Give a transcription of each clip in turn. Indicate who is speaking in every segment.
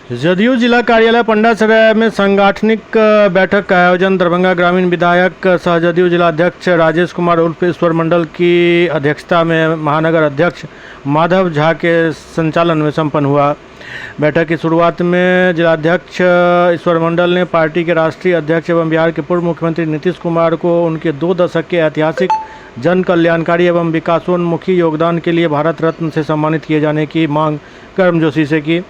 Speaker 1: जदयू जिला कार्यालय पंडासराय में सांगठनिक बैठक का आयोजन दरभंगा ग्रामीण विधायक सह जदयू जिलाध्यक्ष राजेश कुमार उर्फ ईश्वर मंडल की अध्यक्षता में महानगर अध्यक्ष माधव झा के संचालन में संपन्न हुआ। बैठक की शुरुआत में जिलाध्यक्ष ईश्वर मंडल ने पार्टी के राष्ट्रीय अध्यक्ष एवं बिहार के पूर्व मुख्यमंत्री नीतीश कुमार को उनके 2 दशक के ऐतिहासिक जन कल्याणकारी एवं विकासोन्मुखी योगदान के लिए भारत रत्न से सम्मानित किए जाने की मांग गर्मजोशी से की।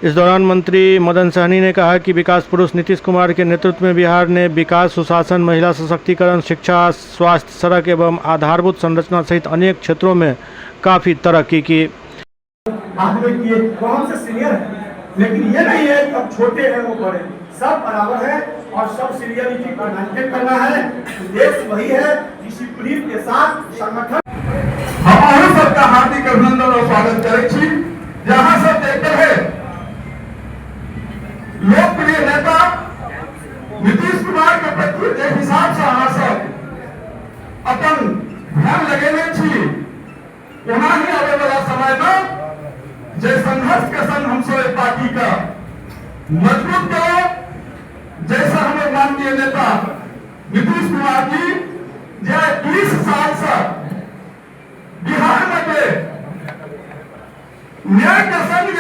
Speaker 1: इस दौरान मंत्री मदन सहनी ने कहा कि विकास पुरुष नीतीश कुमार के नेतृत्व में बिहार ने विकास, सुशासन, महिला सशक्तिकरण, शिक्षा, स्वास्थ्य, सड़क एवं आधारभूत संरचना सहित अनेक क्षेत्रों में काफ़ी तरक्की की।
Speaker 2: किए वो हमसे सीनियर है, लेकिन ये नहीं है कि अब छोटे हैं वो बड़े, सब बराबर है और सब सीनियरिटी को मेंटेन करना है। देश वही है डिसिप्लिन के साथ संगठन।
Speaker 3: हम अहूँ सबका हार्दिक अभिनंदन और स्वागत करै छी। जहाँ सब देखते हैं लोकप्रिय नेता नीतीश कुमार के प्रति जे हिसाब से अहाँ सब अपन ध्यान लगेने छी, ओना ही आवे वाला समय में जे संघर्ष के संग हम सब पार्टी का मजबूत करो, जैसा हमारे माननीय नेता नीतीश कुमार जी जे 20 साल से बिहार में जे न्याय के संग